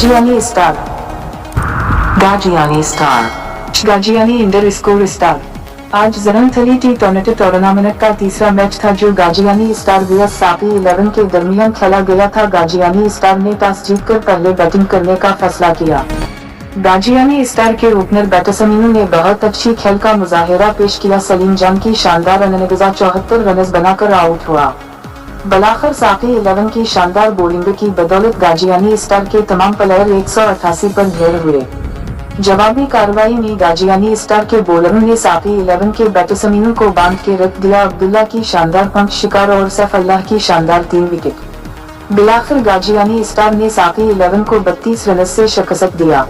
گاجیانی اسٹار۔ گاجیانی اسٹار۔ گاجیانی انڈر اسکور اسٹار۔ آج زرن تھلی ٹی ٹورنٹ ٹورنامنٹ کا تیسرا میچ تھا، جو گاجیانی اسٹار ویئس ساقی الیون کے درمیان کھیلا گیا تھا۔ گاجیانی اسٹار نے ٹاس جیت کر پہلے بیٹنگ کرنے کا فیصلہ کیا۔ گاجیانی اسٹار کے اوپنر بیٹسمینوں نے بہت اچھی کھیل کا مظاہرہ پیش کیا۔ سلیم جان کی شاندار اننگزا چوہتر رنز بنا کر آؤٹ ہوا۔ بلاخر ساقی الیون کی شاندار بولنگ کی بدولت گاجیانی اسٹار کے تمام پلیئر ایک سو اٹھاسی پر ڈھیر ہوئے۔ جوابی کارروائی میں گاجیانی اسٹار کے بولروں نے ساقی الیون کے بیٹسمینوں کو باندھ کے رکھ دیا۔ عبداللہ کی شاندار پنچ شکار اور سیف اللہ کی شاندار تین وکٹ۔ بلاخر گاجیانی اسٹار نے ساقی الیون کو بتیس رنز سے شکست دیا۔